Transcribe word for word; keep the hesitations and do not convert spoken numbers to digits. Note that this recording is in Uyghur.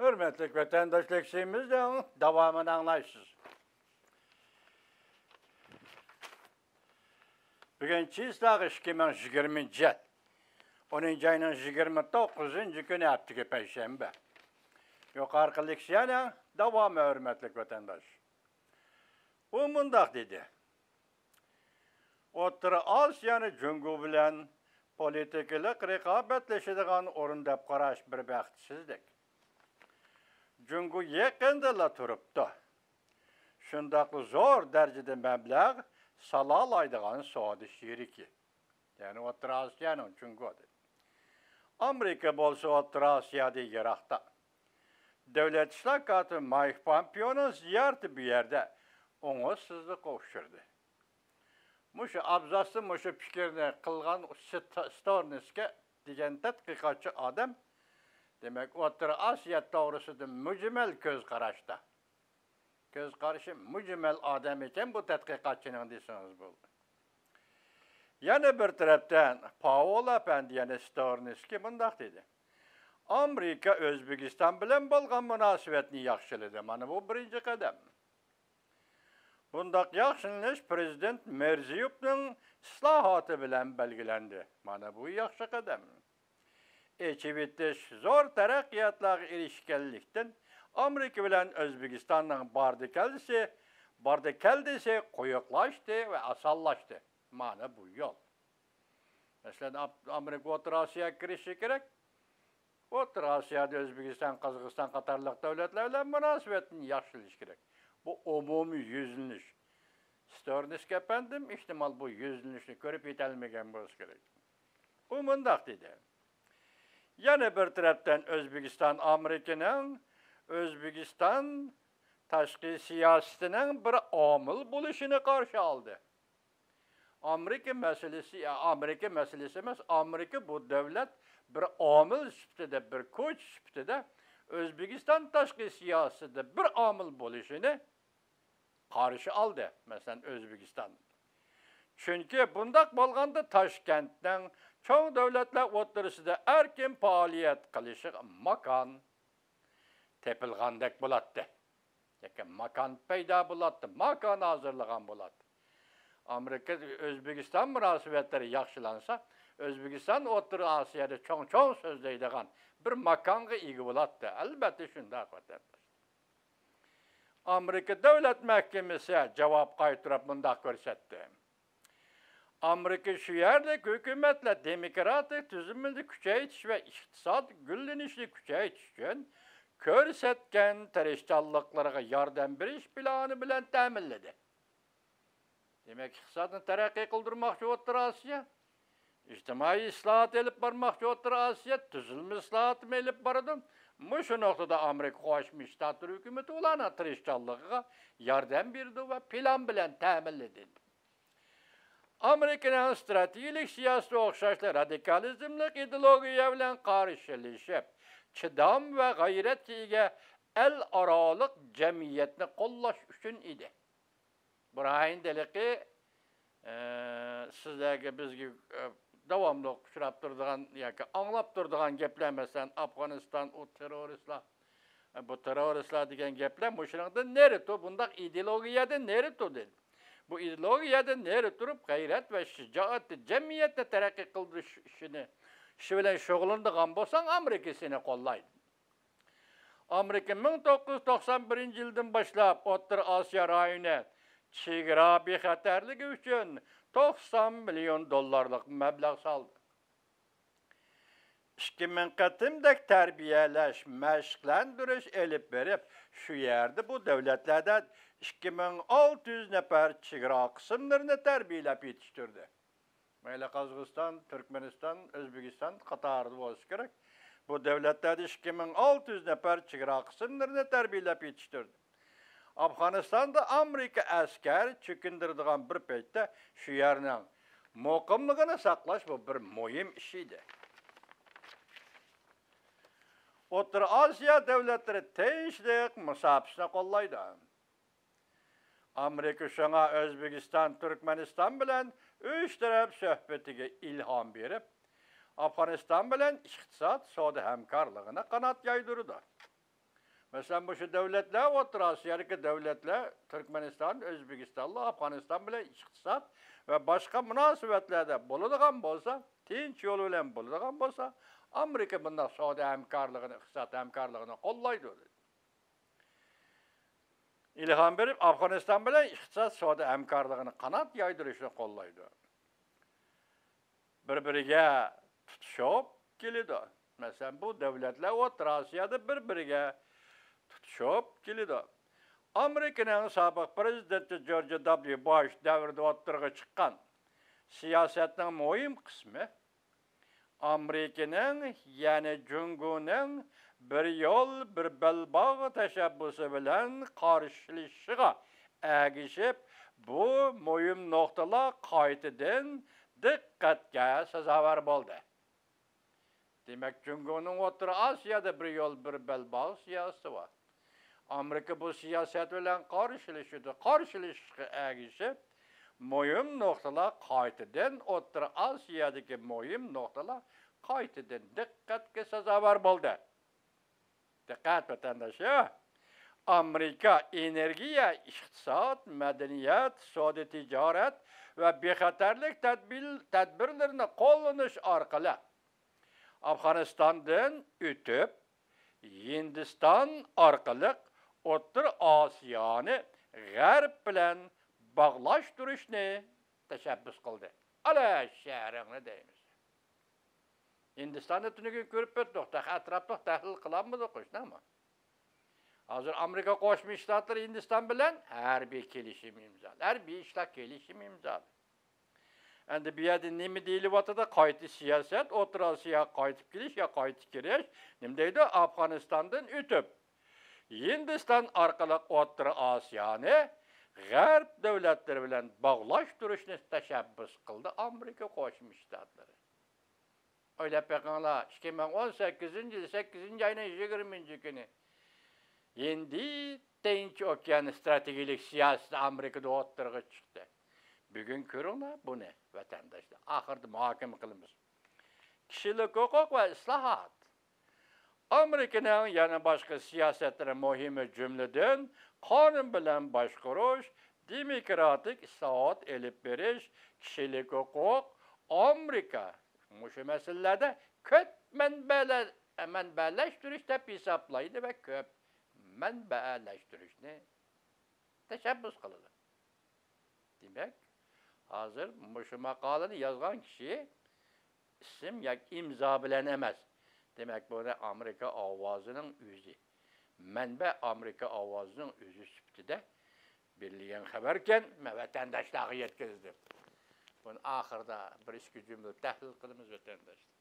ھۆرمەتلىك ۋەتەنداشلار، لېكسىيىمىزنىڭ داۋامىنى ئاڭلايسىز. بۈگۈن چىسلاغا ئىككى مىڭ يىگىرمىنچى يىل، ئونىنچى ئاينىڭ يىگىرمە توققۇزىنچى كۈنى، ھەپتىكى پەيشەنبە. يۇقىرىقى لېكسىيەنىڭ داۋامى، ھۆرمەتلىك ۋەتەنداش. ئۇ مۇنداق دېدى: ئوتتۇرا ئاسىيانى جۇڭگو بىلەن پولىتىكىلىق رىقابەتلىشىدىغان ئورۇن دەپ قاراش بىر بەختسىزلىك. جۇڭگو يېقىندىلا تۇرۇپتۇ. شۇنداقلا زور دەرىجىدە مەبلەغ سالالايدىغان سودا شېرىكى. يەنى ئوتتۇرا ئاسىيانىڭ جۇڭگودىن. ئامېرىكا بولسا ئوتتۇرا ئاسىيادىن يىراقتا. دۆلەت ئىشلار كاتىپى مايك پومپېئونىڭ زىيارىتى بۇ يەردە ئوڭۇشسىزلىققا ئۇچرىدى. مۇشۇ ئابزاستا مۇشۇ پىكىرنى قىلغان ست-، ستورنىسكى دېگەن تەتقىقاتچى ئادەم، دېمەك، ئوتتۇرا ئاسىيا توغرىسىدا مۈجمەل كۆز قاراشتا. كۆز قارىشى مۈجمەل ئادەم ئىكەن بۇ تەتقىقاتچىنىڭ دېسىڭىز بولىدۇ. يەنە بىر تەرەپتىن، پاۋول ئەپەندى، يەنى ستورنىسكى مۇنداق دېدى: ئامېرىكا ئۆزبېكىستان بىلەن بولغان مۇناسىۋەتنى ياخشىلىدى. مانا بۇ بىرىنچى قەدەم. بۇنداق ياخشىلىنىش پىرېزىدېنت مىرزىيېۋنىڭ ئىسلاھاتى بىلەن بەلگىلەندى. مانا بۇ ياخشى قەدەم. ئېچىۋېتىش زور تەرەققىياتلارغا ئېرىشكەنلىكتىن، ئامېرىكا بىلەن ئۆزبېكىستاننىڭ باردى-كەلدىسى، باردى-كەلدىسى قويۇقلاشتى ۋە ئاسانلاشتى. مانا بۇ يول. مەسىلەن، ئاپ-، ئامېرىكا ئوتتۇرا ئاسىياغا كىرىشى كېرەك. ئوتتۇرا ئاسىيادا ئۆزبېكىستان، قازاقىستان قاتارلىق دۆلەتلەر بىلەن مۇناسىۋەتنى ياخشىلىش كېرەك. بۇ ئومۇمىي يۈزلىنىش. ستورنىسكى ئەپەندىم، ئېھتىمال، بۇ يۈزلىنىشنى كۆرۈپ يېتەلمىگەن بولسا كېرەك. ئۇ مۇنداق دېدى: يەنە بىر تەرەپتىن، ئۆزبېكىستان ئامېرىكىنىڭ، ئۆزبېكىستان تاشقى سىياسىتىنىڭ بىر ئامىل بولۇشىنى قارشى ئالدى. ئامېرىكا مەسىلىسى، ئامېرىكا مەسىلىسى ئەمەس، ئامېرىكا بۇ دۆلەت بىر ئامىل سۈپىتىدە، بىر كۈچ سۈپىتىدە ئۆزبېكىستان تاشقى سىياسىتىدە بىر ئامىل بولۇشىنى قارشى ئالدى، مەسىلەن، ئۆزبېكىستان. چۈنكى بۇنداق بولغاندا تاشكەنتنىڭ چوڭ دۆلەتلەر ئوتتۇرىسىدا ئەركىن پائالىيەت قىلىشىغا ماكان تېپىلغاندەك بولاتتى. ياكى ماكان پەيدا بولاتتى، ماكان ھازىرلىغان بولاتتى. ئامېرىكا ئۆزبېكىستان مۇناسىۋەتلىرى ياخشىلانسا، ئۆزبېكىستان ئوتتۇرا ئاسىيادا چوڭ-چوڭ سۆزلەيدىغان بىر ماكانغا ئىگە بولاتتى. ئەلبەتتە شۇنداق، ۋەتەنداش. ئامېرىكا دۆلەت مەھكىمىسى جاۋاب قايتۇرۇپ مۇنداق كۆرسەتتى: ئامېرىكا شۇ يەرلىك ھۆكۈمەتلەر دېموكراتىك تۈزۈلمىنى كۈچەيتىش ۋە ئىقتىساد گۈللىنىشىنى كۈچەيتىش ئۈچۈن كۆرسەتكەن تىرىشچانلىقلىرىغا ياردەم بېرىش پىلانى بىلەن تەمىنلىدى. دېمەك، ئىقتىسادنى تەرەققىي قىلدۇرماقچى ئوتتۇرا ئاسىيا، ئىجتىمائىي ئىسلاھات ئېلىپ بارماقچى ئوتتۇرا ئاسىيا، تۈزۈلمە ئىسلاھاتىمۇ ئېلىپ بارىدۇ. مۇشۇ نۇقتىدا ئامېرىكا قوشما شتاتلىرى ھۆكۈمىتى ئۇلارنىڭ تىرىشچانلىقىغا ياردەم بېرىدۇ ۋە پىلان بىلەن تەمىنلىدى. ئامېرىكىنىڭ ئىستراتېگىيەلىك سىياسىتى ئوخشاشلا رادىكالىزملىق ئىدېئولوگىيە بىلەن قارشىلىشىپ، چىدام ۋە غەيرەتكە ئىگە ئەل ئارالىق جەمئىيەتنى قوللاش ئۈچۈن ئىدى. بۇ رايىن ھېلىقى، ئە، سىزلەرگە، بىزگە، ئە، داۋاملىق ئۇچراپ تۇرىدىغان ياكى ئاڭلاپ تۇرىدىغان گەپلەر، مەسىلەن، ئافغانىستان، ئۇ تېررورىستلار، ئە، بۇ تېررورىستلار دېگەن گەپلەر مۇشۇنىڭدىن نېرى تۇر، بۇنداق ئىدېئولوگىيەدىن نېرى تۇر دېدى. بۇ ئىدېئولوگىيەدىن نېرى تۇرۇپ، غەيرەت ۋە شىجائەتتە جەمئىيەتنى تەرەققىي قىلدۇرۇش ئىشىنى، ئىشى بىلەن شۇغۇللىنىدىغان بولساڭ، ئامېرىكا سېنى قوللايدۇ. ئامېرىكا مىڭ توققۇز يۈز توقسان بىرىنچى يىلدىن باشلاپ ئوتتۇرا ئاسىيا رايونى چېگرا بىخەتەرلىكى ئۈچۈن توقسان مىليون دوللارلىق مەبلەغ سالدى. ئىككى مىڭ قېتىمدەك تەربىيەلەش، مەشىقلەندۈرۈش ئېلىپ بېرىپ، شۇ يەردە بۇ دۆلەتلەردە ئىككى مىڭ ئالتە يۈز نەپەر چېگرا قىسىملىرىنى تەربىيەلەپ يېتىشتۈردى. مەيلى قازاقىستان، تۈركمەنىستان، ئۆزبېكىستان قاتارىدا بولسا كېرەك. بۇ دۆلەتلەردە ئىككى مىڭ ئالتە يۈز نەپەر چېگرا قىسىملىرىنى تەربىيەلەپ يېتىشتۈردى. ئافغانىستاندا ئامېرىكا ئەسكەر چېكىندۈرىدىغان بىر پەيتتە شۇ يەرنىڭ مۇقىملىقىنى ساقلاش بۇ بىر مۇھىم ئىش ئىدى. ئوتتۇرا ئاسىيا دۆلەتلىرى تىنچلىق مۇساپىسىنى قوللايدۇ. ئامېرىكا شۇڭا ئۆزبېكىستان، تۈركمەنىستان بىلەن ئۈچ تەرەپ سۆھبىتىگە ئىلھام بېرىپ، ئافغانىستان بىلەن ئىقتىساد، سودا ھەمكارلىقىنى قانات يايدۇرىدۇ. مەسىلەن، مۇشۇ دۆلەتلەر، ئوتتۇرا ئاسىيادىكى دۆلەتلەر، تۈركمەنىستان، ئۆزبېكىستانلا ئافغانىستان بىلەن ئىقتىساد ۋە باشقا مۇناسىۋەتلەردە بولىدىغان بولسا، تىنچ يول بىلەن بولىدىغان بولسا، ئامېرىكا بۇنداق سودا ھەمكارلىقىنى، ئىقتىساد ھەمكارلىقىنى قوللايدۇ. ئىلھام بېرىپ، ئافغانىستان بىلەن ئىقتىساد، سودا ھەمكارلىقىنى قانات يايدۇرۇشنى قوللايدۇ. بىر-بىرىگە تۇتىشىپ كېلىدۇ. مەسىلەن، بۇ دۆلەتلەر ئوتتۇرا ئاسىيادا بىر-بىرىگە تۇتىشىپ كېلىدۇ. ئامېرىكىنىڭ سابىق پىرېزىدېنتى جورج دابليۇ بۇش دەۋرىدە ئوتتۇرىغا چىققان سىياسەتنىڭ مۇھىم قىسمى، ئامېرىكىنىڭ، يەنى جۇڭگونىڭ بىر يول، بىر بەلباغ تەشەببۇسى بىلەن قارشىلىشىشىغا ئەگىشىپ، بۇ مۇھىم نۇقتىلار قايتىدىن دىققەتكە سازاۋەر بولدى. دېمەك، جۇڭگونىڭ ئوتتۇرا ئاسىيادا بىر يول، بىر بەلباغ سىياسىتى بار. ئامېرىكا بۇ سىياسەت بىلەن قارشىلىشىدۇ. قارشىلىشىشقا ئەگىشىپ، مۇھىم نۇقتىلار قايتىدىن، ئوتتۇرا ئاسىيادىكى مۇھىم نۇقتىلار قايتىدىن دىققەتكە سازاۋەر بولدى. دىققەت، ۋەتەنداشلار! ئامېرىكا ئېنېرگىيە، ئىقتىساد، مەدەنىيەت، سودا تىجارەت ۋە بىخەتەرلىك تەدبىر-، تەدبىرلىرىنى قوللىنىش ئارقىلىق ئافغانىستاندىن ئۆتۈپ، ھىندىستان ئارقىلىق ئوتتۇرا ئاسىيانى غەرب بىلەن باغلاشتۇرۇشنى تەشەببۇس قىلدى. ئالا شەھىرىڭنى دەيمىز. ھىندىستاننى تۈنۈگۈن كۆرۈپ ئۆتتۇق، تېخى ئەتراپلىق تەھلىل قىلالمىدۇق، شۇنداقمۇ؟ ھازىر ئامېرىكا قوشما شتاتلىرى ھىندىستان بىلەن ھەربىي كېلىشىم ئىمزالىدى، ھەربىي ئىشلار كېلىشىمى ئىمزالىدى. ئەمدى بۇ يەردە نېمە دېيىلىۋاتىدۇ؟ قايتا سىياسەت، ئوتتۇرا ئاسىياغا قايتىپ كېلىش يا قايتا كىرىش، نېمە دەيدۇ؟ ئافغانىستاندىن ئۆتۈپ، ھىندىستان ئارقىلىق ئوتتۇرا ئاسىيانى غەرب دۆلەتلىرى بىلەن باغلاشتۇرۇشنى تەشەببۇس قىلدى ئامېرىكا قوشما شتاتلىرى. ئويلاپ بېقىڭلار، ئىككى مىڭ ئون سەككىزىنچى يىل سەككىزىنچى ئاينىڭ يىگىرمىنچى كۈنى ھىندى تىنچ ئوكيان ئىستراتېگىيىلىك سىياسىتى ئامېرىكىدا ئوتتۇرىغا چىقتى. بۈگۈن كۆرۈڭلار بۇنى، ۋەتەنداشلار. ئاخىرىدا مۇھاكىمە قىلىمىز. كىشىلىك ھوقۇق ۋە ئىسلاھات. ئامېرىكىنىڭ يەنە باشقا سىياسەتلىرى مۇھىمى، جۈملىدىن قانۇن بىلەن باشقۇرۇش، دېموكراتىك ئىسلاھات ئېلىپ بېرىش، كىشىلىك ھوقۇق. ئامېرىكا مۇشۇ مەسىلىلەردە كۆپ مەنبەلەر، مەنبەلەشتۈرۈش دەپ ھېسابلايدۇ ۋە كۆپ مەنبەلەشتۈرۈشنى تەشەببۇس قىلىدۇ. دېمەك، ھازىر مۇشۇ ماقالىنى يازغان كىشى ئىسىم ياكى ئىمزا بىلەن ئەمەس. دېمەك، بۇنى ئامېرىكا ئاۋازىنىڭ ئۆزى، مەنبە ئامېرىكا ئاۋازىنىڭ ئۆزى سۈپىتىدە بېرىلگەن خەۋەركەن، مەن ۋەتەنداشلارغا يەتكۈزدۈم. بۇنى ئاخىرىدا بىر ئىككى جۈملە تەھلىل قىلىمىز، ۋەتەنداشلار.